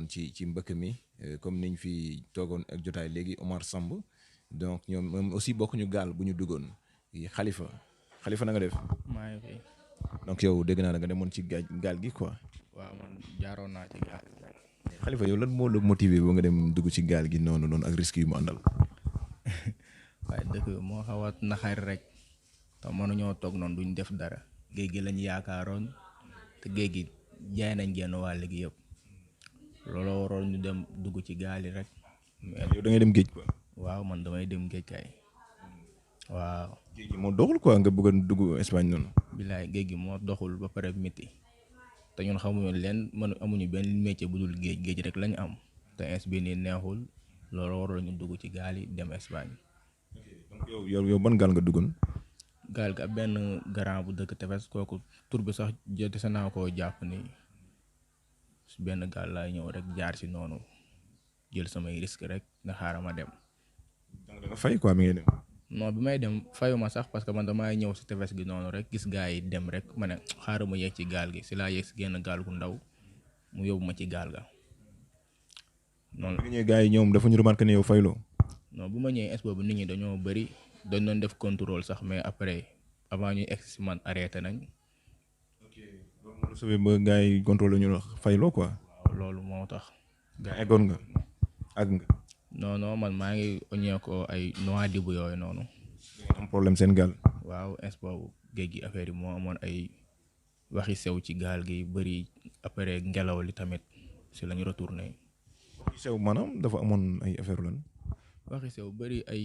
ci mbëkk mi comme niñ fi toogoon ak jotaay léegi Omar Samb donc ñoom aussi bokkuñu gaal bu ñu duggoon Khalifa na nga def. maa ngi fi. donc yow dégg naa da nga demoon ci gaal gi quoi. waaw man jaaroon naa ci gaal. Khalifa yow lan moo la motivé ba nga dem dugg ci gaal gi noonu ak risque yu mu àndal. waaye dëkk bi moo xaw a naxari rek te mënuñoo toog noonu duñ def dara géej gi lañ yaakaaroon te géej gi jaay nañ genn wàll gi yëpp looloo waroon ñu dem dugg ci gaal yi rek. yow da ngay dem géej quoi. waaw man damay dem géej kay. waaw. géej gi moo doxul quoi nga bëgg a dugg Espagne noonu. bilaay géej gi moo doxul ba pare métti te ñun xamuñu leen amuñu benn métier bu dul géej rek lañ am te ins bi nii neexul loolu waroon ñu dugg ci gaal yi dem Espagne. donc yow ban gaal nga duggoon. gaal ga benn grand bu dëkk tefes kooku tur bi sax dese naa koo jàpp ni benn gaal laa ñëw rek jaar si noonu jël samay risque rek nga xaaral ma dem. da nga fay quoi mi ngi dem. non bi may dem fayuma sax parce que man damaa ñëw si tefes gi noonu rek gis gaa yi dem rek ma ne xaaral ma yegg ci gaal gi si laa yegg si genn gaal gu ndaw mu yóbbu ma ci gaal ga. noonu bi nga ñëwee gaa yi ñoom dafa ñu remarqué ne yow fayloo. non bu ma ñëwee expo bi nit ñi dañoo bëri dañ doon def contrôle sax mais après avant ñuy egg si man arrêté nañ. ok loolu moo la ba gaa yi contrôle ñu la fayloo quoi. waaw loolu moo tax. gaa yi eggoon nga àgg nga. non man maa ngi oññee ko ay noix dibu yooyu noonu. am problème seen gaal. waaw expo géej gi affaire yi moo amoon ay waxi sew ci gaal gi bëri après ngelaw li tamit si lañu retourné. waxi sew maanaam dafa amoon ay affaire lan. waxi sew bëri ay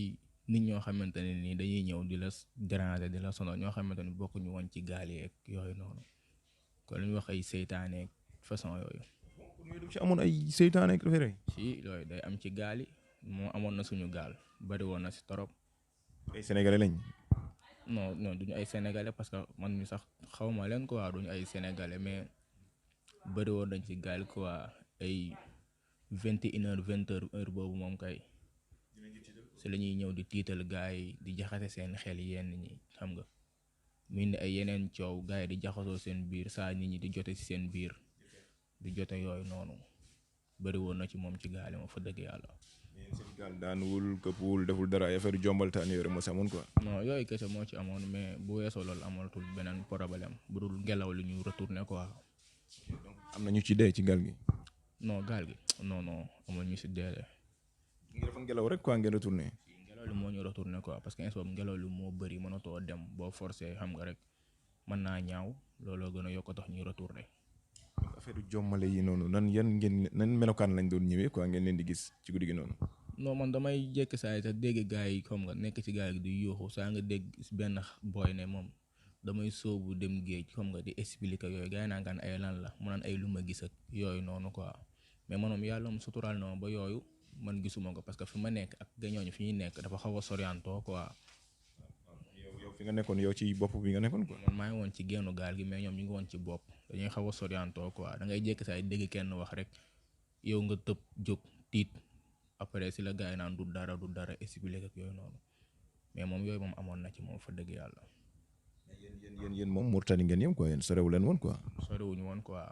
nit ñoo xamante ne nii dañuy ñëw di la déranger di la sonal ñoo xamante ni bokkuñu woon ci gaal yi ak yooyu noonu kon lu ñu wax ay seytaane ak façon yooyu. du ci amoon ay seytaane ak affaire yi. si yooyu day am ci gaal yi moo amoon na suñu gaal bëri woon na si torop. ay sénégalais lañ. non duñu ay sénégalais parce que man mi sax xaw ma leen quoi duñu ay sénégalais mais bëri woon nañ ci gaal quoi ay 21h heure boobu moom kay. si la ñuy ñëw di tiital gars yi di jaxase seen xel yenn ñi xam nga mu indi ay yeneen coow gars yi di jaxasoo seen biir saa nit ñi di jote ci seen biir di jote yooyu noonu bëri woon na ci moom ci gaal yi ma fa dëgg yàlla. mais seen gaal daanuwul këppuwul deful dara ay affaire jombaltaan yooyu rek moo si amoon quoi. non yooyu kese moo ci amoon mais bu weesoo loolu amatul beneen problème bu dul ngelaw li ñu retourné quoi. donc am na ñu ci dee ci gaal gi. non gaal gi non amul ñu si dee. nga defoon ngelaw rek quoi ngeen retourné. ngelaw li moo ñu retourné quoi parce que instant ngelaw li moo bëri mënatoo dem boo forcé xam nga rek mën naa ñaaw looloo gën a yokk tax ñuy retourné. donc affaire jommale yi noonu nan melokaan lañ doon ñëwee quoi ngeen leen di gis ci guddi gi noonu. non man damay jékk saa yi te dégg gars yi comme nga nekk ci gaal gi di yuuxu saa nga dégg benn booy ne moom damay sóobu dem géej comme nga di expliquer yooyu gars yi naan kan ay lan la mu naan ay lu ma gis ak yooyu noonu quoi mais man moom yàlla moom suturaal na ma ba yooyu man gisuma ko parce que fi ma nekk ak gañooñu fi ñuy nekk dafa xaw a soriantoo quoi. yow fi nga nekkoon yow ci bopp bi nga nekkoon quoi. man maa ngi woon ci gennu gaal gi mais ñoom ñu ngi woon ci bopp dañuy xaw a soriantoo quoi da ngay jékk saa yi dégg kenn wax rek yow nga tëb jóg tiit après si la gars yi naan du dara expliqué ak yooyu noonu mais moom yooyu moom amoon na ci moom fa dëgg yàlla. yéen moom Mauritanie ngeen yem quoi yéen sorewu leen woon quoi. sorewuñu woon quoi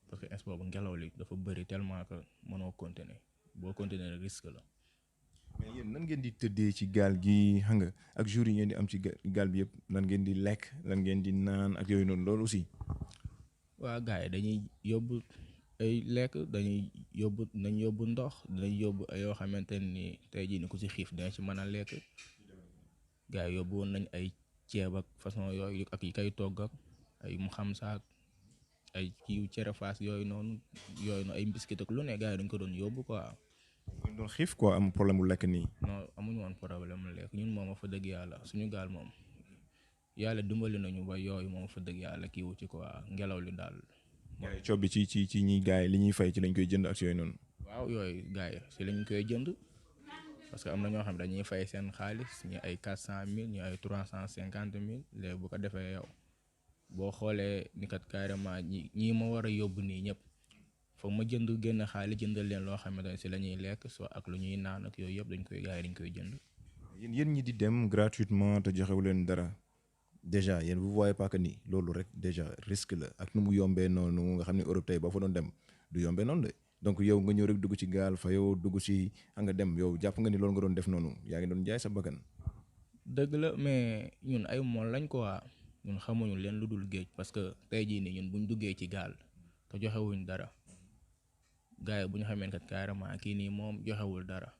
parce que instant boobu ngelaw li dafa bëri tellement que mënoo continuer boo continuer rek risque la. mais yéen nan ngeen di tëddee ci gaal gi xam nga ak jours yi ngeen di am ci gaal bi yëpp lan ngeen di lekk lan ngeen di naan ak yooyu noonu loolu aussi. waa gars yi dañuy yóbbu ay lekk dañuy yóbbu ndox dañuy yóbbu yoo xamante ni tey jii ni ku ci xiif dina ci mën a lekk gars yi yóbbu woon nañ ay ceeb ak façon yooyu ak yi kay togg ak ay mu xam saak ay kiiw cere faas yooyu noonu ay biscuit ak lu ne gars yi dañ ko doon yóbbu quoi. ñu doon xiif quoi am problème mu lekk nii. non amuñu woon problème mu lekk ñun moom fa dëgg yàlla suñu gaal moom yàlla dimbali nañu ba yooyu moom fa dëgg yàlla kii wu ci quoi ngelaw li daal. mooy coob bi ci ñi gars yi li ñuy fay ci lañ koy jënd ak yooyu noonu. waaw yooyu gars yi si lañ koy jënd parce que am na ñoo xam ne dañuy fay seen xaalis ñi ay 400 000 ñi ay 350 000 léegi bu ko defee yow boo xoolee ni kat carrément ñi ma war a yóbbu nii ñëpp. foog ma génn xaalis jëndal leen loo xamante ne si la ñuy lekk soo ak lu ñuy naan ak yooyu yëpp gars yi dañ koy jënd. yéen ñi di dem gratuitement te joxewu leen dara déjà yéen vous voyez pas que ni loolu rek déjà risque la ak nu mu yombee noonu nga xam ne Europe tey ba fa doon dem du yombee noonu de donc yow nga ñëw rek dugg ci gaal fa yow dugg ci nga dem yow jàpp nga ni loolu nga doon def noonu yaa ngi doon jaay sa bakkan. dëgg la mais ñun ay mool lañ quoi ñun xamuñu leen lu dul géej parce que tey jii nii ñun buñ duggee ci gaal te joxewuñ dara gars yi bu ñu xamee kat carrément kii nii moom joxewul dara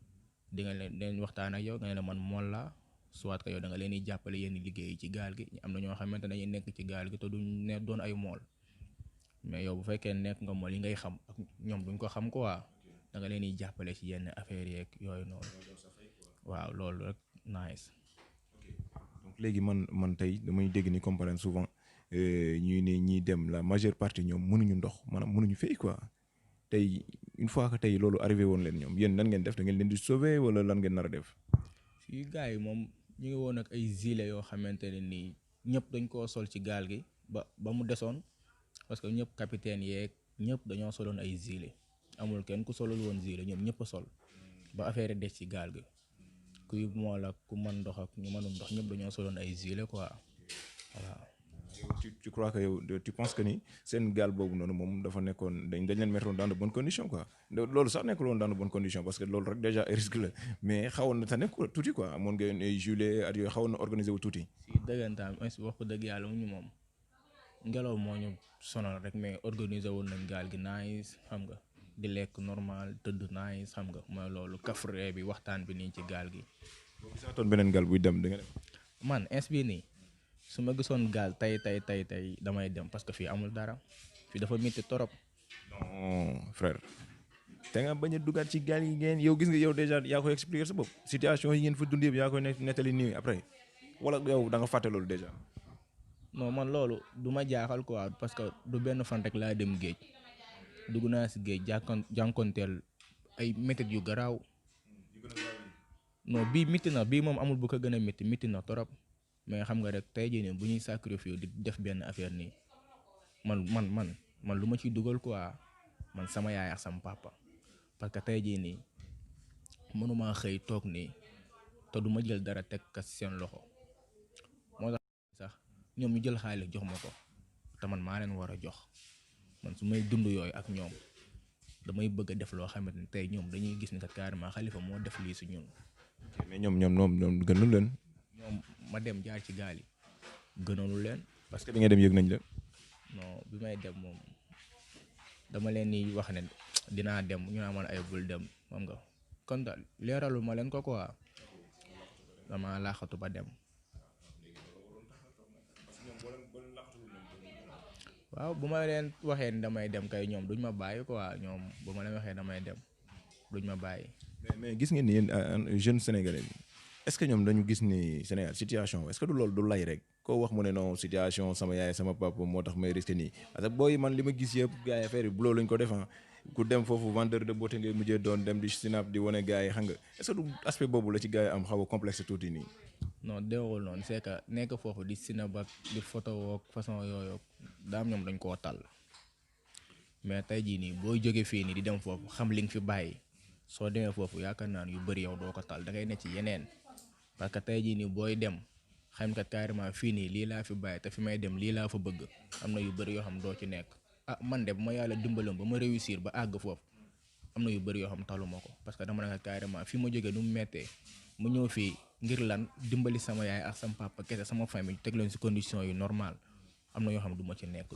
di nga leen waxtaan ak yow nga ne la man mool laa soit que yow da nga leen di jàppale yenn liggéey ci gaal gi am na ñoo xamante ne dañuy nekk ci gaal gi te duñ ne doon ay mool mais yow bu fekkee nekk nga mool yi ngay xam ak ñoom duñ ko xam quoi da nga leen di jàppale ci yenn affaires yeeg yooyu noonu waaw loolu rek nice. donc léegi man tey damay dégg ni comparé souvent ñuy ne ñiy dem la majeure partie ñoom mënuñu ndox maanaam mënuñu fay quoi tey une fois que tey loolu arrivé woon leen ñoom yéen nan ngeen def da ngeen leen di sauver wala lan ngeen nar a def. fii gars yi moom ñu ngi woon ak ay gilet yoo xamante ne nii ñëpp dañ koo sol ci gaal gi ba mu desoon parce que ñëpp capitaine yeeg ñëpp dañoo soloon ay gilet amul kenn ku solul woon gilet ñoom ñëpp a sol ba affaire des ci gaal gi kuy mool ak ku mën ndox ak ñu mënul ndox ñëpp dañoo soloon ay gilet quoi voilà. tu crois que yow tu penses que ni seen gaal boobu noonu moom dafa nekkoon dañ leen mettre dans de bonnes conditions quoi loolu sax nekkul woon dans de bonnes conditions parce que loolu rek déjà risque la mais xawoon na tane tuuti quoi amoon ngeen ay gilet at yooyu xawoon na organisé wu tuuti. si dëggantaan wax ko dëgg yàlla mu ñu moom ngelaw moo ñu sonal rek mais organisé woon nañ gaal gi nice xam nga di lekk normal tëdd nice xam nga mooy loolu kafre bi waxtaan bi nii ci gaal gi. boo gisaatoon beneen gaal buy dem da nga dem. man ins bii nii su ma gisoon gaal tey damay dem parce que fii amul dara fii dafa métti torop. non frère te nga bañ a dugaat ci gaal yi ngeen yow gis nga yow déjà yaa koy expliquer sa bopp situation yi ngeen fa dund yëpp yaa koy nettali nii après wala yow da nga fàtte loolu déjà. non man loolu du ma jaaxal quoi parce que du benn fan rek laa dem géej dugg naa si géej jànkonteel ay métit yu garaaw non bii métti na bii moom amul bu ko gën a métti na torop. mais xam nga rek tey jii nii bu ñuy sacrifier di def benn affaire nii man lu ma ciy dugal quoi man sama yaay ak sama papa parce que tey jii nii mënuma xëy toog nii te du ma jël dara teg ka ci seen loxo moo tax sax ñoom ñu jël xaalis jox ma ko te man maa leen war a jox man su may dund yooyu ak ñoom damay bëgg a def loo xamante ni tey ñoom dañuy gis ni kat carrément Xalifa moo def lii si ñun. mais ñoom gënul leen. ñoom ma dem jaar ci gaal yi gënalu leen. parce que bi nga dem yëg nañ la. non bi may dem moom dama leen ni wax ne dinaa dem ñu naa man ay bul dem xam nga kon daal leeralu ma leen ko quoi dama laaxatu ba dem. waaw bu ma leen waxee ni damay dem kay ñoom duñ ma bàyyi quoi ñoom bu ma leen waxee damay dem duñ ma bàyyi. mais gis ngeen ni yéen jeunes sénégalais bi est-ce que ñoom dañu gis ni Sénégal situation est-ce que du loolu du lay rek koo wax mu ne non situation sama yaay sama papa moo tax may risqué nii parce que booy man li ma gis yëpp gars yi affaire yi buloo lañ ko defan ku dem foofu vendeur de beauté ngay mujjee doon dem di sinap di wane gars yi xam nga est-ce que du aspect boobu la ci gars yi am xaw a complexe tuuti nii. non déwul noonu c'est que nekk foofu di sinap ak di photo wook façon yooyu daam ñoom dañ koo tal mais tey jii nii booy jógee fii nii di dem foofu xam li nga fi bàyyi soo demee foofu yaakaar naa yu bëri yow doo ko tal da ngay ne ci yeneen. parce que tey jii nii booy dem xam kat carrément fii nii lii laa fi bàyyi te fi may dem lii laa fa bëgg am na yu bëri yoo xam doo ci nekk ah man de bu ma yàlla dimbaloon ba ma réussir ba àgg foofu am na yu bëri yoo xam taluma ko parce que dama ne kat carrément fi ma jógee nu mu méttee mu ñëw fii ngir lan dimbali sama yaay ak sama papa kese sama famille teg leen ci condition yu normal am na yoo xam du ma ci nekk.